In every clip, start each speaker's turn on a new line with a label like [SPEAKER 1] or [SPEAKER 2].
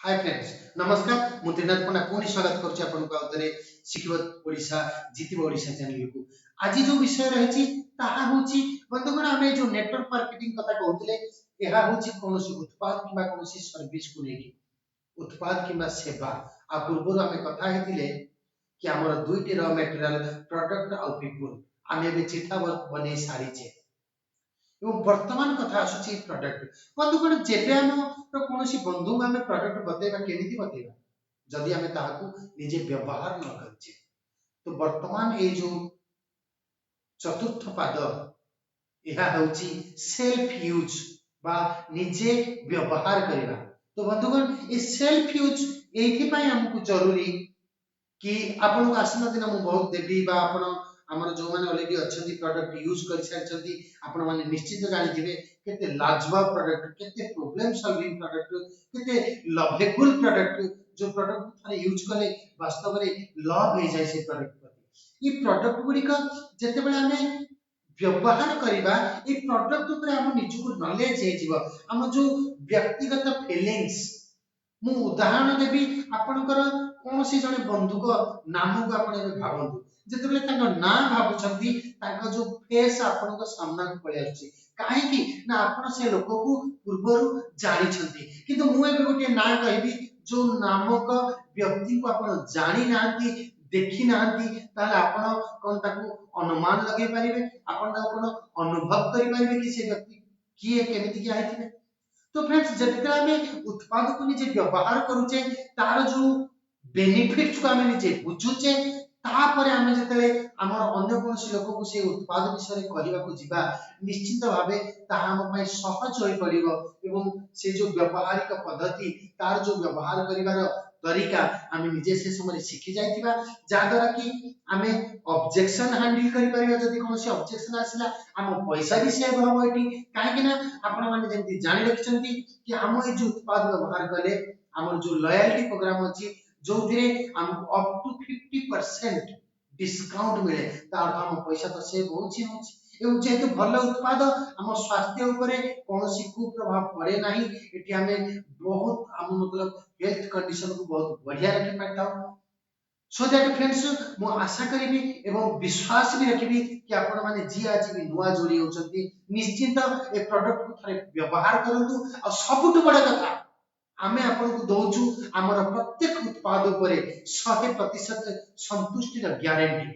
[SPEAKER 1] ହାଏ friends, ନମସ୍କାର। ମୁଁ ତ୍ରିନାଥ ପଣ୍ଡା ପୁଣି ସ୍ୱାଗତ କରୁଛି ଆପଣଙ୍କୁ ଆଉ ଥରେ ଶିଖିବ ଓଡ଼ିଶା, ଜିତିବ ଓଡ଼ିଶା ଚ୍ୟାନେଲକୁ। ଆଜି ଯୋଉ ବିଷୟ ରହିଛି, ତାହା ହେଉଛି, ବନ୍ଧୁଗଣ, ଆମେ ଯୋଉ ନେଟୱାର୍କ ମାର୍କେଟିଂ କଥା କହୁଥିଲେ, ଏହା ହେଉଛି କୌଣସି ଉତ୍ପାଦ କିମ୍ବା କୌଣସି ସର୍ଭିସକୁ ନେଇକି, ଉତ୍ପାଦ କିମ୍ବା ସେବା। ଆଉ ପୂର୍ବରୁ ଆମେ କଥା ହେଇଥିଲେ କି ଆମର ଦୁଇଟି ର ମେଟେରିଆଲ, ପ୍ରଡକ୍ଟ ଆଉ ପିପୁଲ। ଆମେ ଏବେ ଚିଠା ବନେଇ ସାରିଛେ ଏବଂ ବର୍ତ୍ତମାନ କଥା ଆସୁଛି ପ୍ରଡକ୍ଟ। ବନ୍ଧୁଗଣ, ଯେବେ ଆମର କୌଣସି ବନ୍ଧୁଙ୍କୁ ଆମେ ପ୍ରଡକ୍ଟ ବତେଇବା, କେମିତି ବତେଇବା ଯଦି ଆମେ ତାହାକୁ ନିଜେ ବ୍ୟବହାର ନ କରିଛେ? ତ ବର୍ତ୍ତମାନ ଏଇ ଯୋଉ ଚତୁର୍ଥ ପାଦ, ଏହା ହେଉଛି ସେଲ୍ଫ ୟୁଜ୍ ବା ନିଜେ ବ୍ୟବହାର କରିବା। ତ ବନ୍ଧୁଗଣ, ଏ ସେଲ୍ଫ ୟୁଜ୍ ଏଇଥିପାଇଁ ଆମକୁ ଜରୁରୀ କି ଆପଣଙ୍କୁ ଆସନ୍ତା ଦିନ ମୁଁ ବହୁତ ଦେବି ବା ଆପଣ ଆମର ଯୋଉମାନେ ଅଲରେଡି ଅଛନ୍ତି, ପ୍ରଡକ୍ଟ ୟୁଜ୍ କରିସାରିଛନ୍ତି, ଆପଣମାନେ ନିଶ୍ଚିତ ଜାଣିଥିବେ କେତେ ଲାଜବାବ ପ୍ରଡକ୍ଟ, କେତେ ପ୍ରୋବ୍ଲେମ ସଲଭିଂ ପ୍ରଡକ୍ଟ, କେତେ ଲଭେବୁଲ ପ୍ରଡକ୍ଟ, ଯୋଉ ପ୍ରଡକ୍ଟ ଥରେ ୟୁଜ୍ କଲେ ବାସ୍ତବରେ ଲଭ୍ ହେଇଯାଏ ସେ ପ୍ରଡକ୍ଟ ପ୍ରତି। ଏଇ ପ୍ରଡକ୍ଟ ଗୁଡ଼ିକ ଯେତେବେଳେ ଆମେ ବ୍ୟବହାର କରିବା, ଏଇ ପ୍ରଡକ୍ଟ ଉପରେ ଆମ ନିଜକୁ ନଲେଜ ହେଇଯିବ, ଆମ ଯୋଉ ବ୍ୟକ୍ତିଗତ ଫିଲିଙ୍ଗସ୍। ମୁଁ ଉଦାହରଣ ଦେବି, ଆପଣଙ୍କର କୌଣସି ଜଣେ ବନ୍ଧୁଙ୍କ ନାମକୁ ଆପଣ ଏବେ ଭାବନ୍ତୁ। ଯେତେବେଳେ ତାଙ୍କ ନାଁ ଭାବୁଛନ୍ତି, ତାଙ୍କ ଯୋଉ ଫେସ୍ ଆପଣଙ୍କ ସାମ୍ନାକୁ ପଳେଇ ଆସୁଛି। କାହିଁକି ନା ଆପଣ ସେ ଲୋକକୁ ପୂର୍ବରୁ ଜାଣିଛନ୍ତି। କିନ୍ତୁ ମୁଁ ଏବେ ଗୋଟିଏ ନାଁ କହିବି, ଯୋଉ ନାମକ ବ୍ୟକ୍ତିଙ୍କୁ ଆପଣ ଜାଣି ନାହାନ୍ତି, ଦେଖି ନାହାନ୍ତି, ତାହେଲେ ଆପଣ କଣ ତାକୁ ଅନୁମାନ ଲଗେଇ ପାରିବେ? ଆପଣ ତାକୁ କଣ ଅନୁଭବ କରିପାରିବେ କି ସେ ବ୍ୟକ୍ତି କିଏ, କେମିତି କିଏ ହେଇଥିବେ? ତ ଫ୍ରେଣ୍ଡସ୍, ଯେତେବେଳେ ଆମେ ଉତ୍ପାଦକୁ ନିଜେ ବ୍ୟବହାର କରୁଛେ, ତାର ଯୋଉ ବେନିଫିଟ୍ସକୁ ଆମେ ନିଜେ ବୁଝୁଛେ, ତାପରେ ଆମେ ଯେତେବେଳେ ଆମର ଅନ୍ୟ କୌଣସି ଲୋକକୁ ସେ ଉତ୍ପାଦ ବିଷୟରେ କହିବାକୁ ଯିବା, ନିଶ୍ଚିତ ଭାବେ ତାହା ଆମ ପାଇଁ ସହଜ ହୋଇପଡ଼ିବ ଏବଂ ସେ ଯୋଉ ବ୍ୟବହାରିକ ପଦ୍ଧତି, ତାର ଯୋଉ ବ୍ୟବହାର କରିବାର ତରିକା ଆମେ ନିଜେ ସେ ସମୟରେ ଶିଖି ଯାଇଥିବା, ଯାହାଦ୍ୱାରା କି ଆମେ ଅବଜେକ୍ସନ ହ୍ୟାଣ୍ଡିଲ କରିପାରିବା। ଯଦି କୌଣସି ଅବଜେକ୍ସନ ଆସିଲା, ଆମ ପଇସା ବି ସେଭ୍ ହବ ଏଠି। କାହିଁକି ନା ଆପଣମାନେ ଯେମିତି ଜାଣି ରଖିଛନ୍ତି କି ଆମ ଏଇ ଯୋଉ ଉତ୍ପାଦ ବ୍ୟବହାର କଲେ ଆମର ଯୋଉ ଲୟାଲିଟି ପ୍ରୋଗ୍ରାମ ଅଛି, ଯୋଉଥିରେ ଆମକୁ ଅପ୍ ଟୁ 50% ଡିସକାଉଣ୍ଟ ମିଳେ, ତା ଅର୍ଥ ଆମ ପଇସା ତ ସେଭ୍ ହଉଛି ହଉଛି ଏବଂ ଯେହେତୁ ଭଲ ଉତ୍ପାଦ, ଆମ ସ୍ୱାସ୍ଥ୍ୟ ଉପରେ କୌଣସି କୁପ୍ରଭାବ ପଡେ ନାହିଁ। ଏଠି ଆମେ ବହୁତ ଆମ ମତଲବ ହେଲ୍ଥ କଣ୍ଡିସନକୁ ବହୁତ ବଢିଆ ରଖିପାରିଥାଉ। ସୋ that friends, ମୁଁ ଆଶା କରିବି ଏବଂ ବିଶ୍ୱାସ ବି ରଖିବି କି ଆପଣମାନେ ଯିଏ ଆଜି ବି ନୂଆ ଯୋଡ଼ି ହେଉଛନ୍ତି, ନିଶ୍ଚିନ୍ତ ଏ ପ୍ରଡକ୍ଟକୁ ଥରେ ବ୍ୟବହାର କରନ୍ତୁ। ଆଉ ସବୁଠୁ ବଡ଼ କଥା, ଆମେ ଆପଣଙ୍କୁ ଦଉଛୁ ଆମର ପ୍ରତ୍ୟେକ ଉତ୍ପାଦ ଉପରେ 100% ସନ୍ତୁଷ୍ଟିର ଗ୍ୟାରେଣ୍ଟି,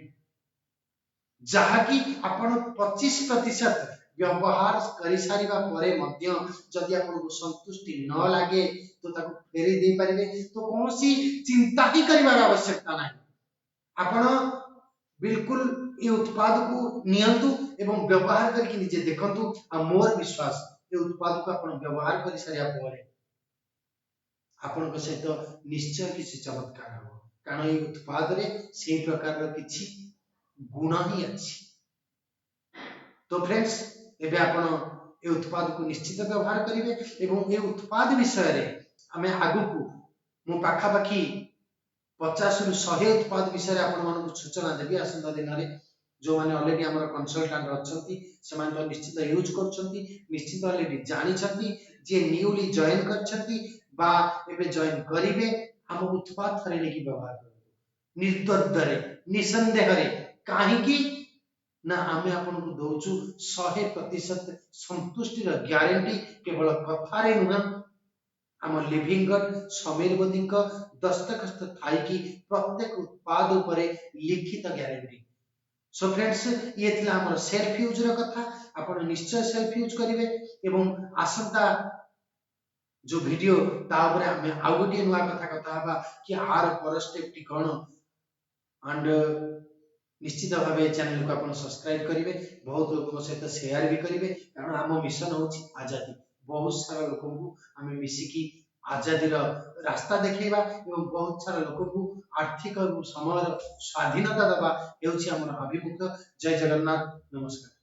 [SPEAKER 1] ଯାହାକି ଆପଣ 25% ବ୍ୟବହାର କରିସାରିବା ପରେ ମଧ୍ୟ ଯଦି ଆପଣଙ୍କୁ ସନ୍ତୁଷ୍ଟି ନ ଲାଗେ, ତ ତାକୁ ଫେରେଇ ଦେଇପାରିବେ। ତ କୌଣସି ଚିନ୍ତା ହିଁ କରିବାର ଆବଶ୍ୟକତା ନାହିଁ। ଆପଣ ବିଲକୁଲ ଏ ଉତ୍ପାଦକୁ ନିଅନ୍ତୁ ଏବଂ ବ୍ୟବହାର କରିକି ନିଜେ ଦେଖନ୍ତୁ। ଆଉ ମୋର ବିଶ୍ୱାସ, ଏ ଉତ୍ପାଦକୁ ଆପଣ ବ୍ୟବହାର କରିସାରିବା ପରେ ଆପଣଙ୍କ ସହିତ ନିଶ୍ଚୟ କିଛି ଚମତ୍କାର ହେବ, କାରଣ ଏଇ ଉତ୍ପାଦରେ ସେଇ ପ୍ରକାରର କିଛି ଗୁଣ ହିଁ ଅଛି। ତ ଫ୍ରେଣ୍ଡସ୍, ଏବେ ଆପଣ ଏ ଉତ୍ପାଦକୁ ନିଶ୍ଚିତ ବ୍ୟବହାର କରିବେ ଏବଂ ଏ ଉତ୍ପାଦ ବିଷୟରେ ଆମେ ଆଗକୁ ମୁଁ ପାଖାପାଖି 50ରୁ 100 ଉତ୍ପାଦ ବିଷୟରେ ଆପଣମାନଙ୍କୁ ସୂଚନା ଦେବି ଆସନ୍ତା ଦିନରେ। ଯେଉଁମାନେ ଅଲରେଡି ଆମର କନସଲଟାଣ୍ଟ ଅଛନ୍ତି, ସେମାନେ ତ ନିଶ୍ଚିତ ୟୁଜ୍ କରୁଛନ୍ତି, ନିଶ୍ଚିତ ଅଲରେଡି ଜାଣିଛନ୍ତି। ଯିଏ ନ୍ୟୁଲି ଜଏନ୍ କରିଛନ୍ତି ବା ଏବେ ଜଏନ୍ କରିବେ, ଆମ ଉତ୍ପାଦ ଥରେ ନେଇକି ବ୍ୟବହାର କରନ୍ତୁ ନିର୍ଦ୍ୱନ୍ଦ୍ୱରେ, ନିଃସନ୍ଦେହରେ। କାହିଁକି ନା ଆମେ ଆପଣଙ୍କୁ ଦଉଛୁ 100% ସନ୍ତୁଷ୍ଟିର ଗ୍ୟାରେଣ୍ଟି। କେବଳ କଥାରେ ନୁହେଁ, ଆମ ଲିଭିଂ ଗଡ୍ ସମୀର ମୋଦୀଙ୍କ ଦସ୍ତଖତ ଥାଇକି ପ୍ରତ୍ୟେକ ଉତ୍ପାଦ ଉପରେ ଲିଖିତ ଗ୍ୟାରେଣ୍ଟି। ସୋ ଫ୍ରେଣ୍ଡସ୍, ଇଏ ଥିଲା ଆମର ସେଲ୍ଫ ୟୁଜ୍ର କଥା। ଆପଣ ନିଶ୍ଚୟ ସେଲ୍ଫ ୟୁଜ୍ କରିବେ ଏବଂ ଆସନ୍ତା ଯୋଉ ଭିଡିଓ, ତା ଉପରେ ଆମେ ଆଉ ଗୋଟିଏ ନୂଆ କଥା କଥା ହେବା କି ଆର ପର ଷ୍ଟେପଟି କ'ଣ। ଆଣ୍ଡ ନିଶ୍ଚିତ ଭାବେ ଚ୍ୟାନେଲକୁ ଆପଣ ସବସ୍କ୍ରାଇବ କରିବେ, ବହୁତ ଲୋକଙ୍କ ସହିତ ସେୟାର ବି କରିବେ, କାରଣ ଆମ ମିଶନ ହେଉଛି ଆଜାଦି। ବହୁତ ସାରା ଲୋକଙ୍କୁ ଆମେ ମିଶିକି ଆଜାଦିର ରାସ୍ତା ଦେଖେଇବା ଏବଂ ବହୁତ ସାରା ଲୋକଙ୍କୁ ଆର୍ଥିକ ଏବଂ ସମୟର ସ୍ୱାଧୀନତା ଦେବା ହେଉଛି ଆମର ଆଭିମୁଖ୍ୟ। ଜୟ ଜଗନ୍ନାଥ, ନମସ୍କାର।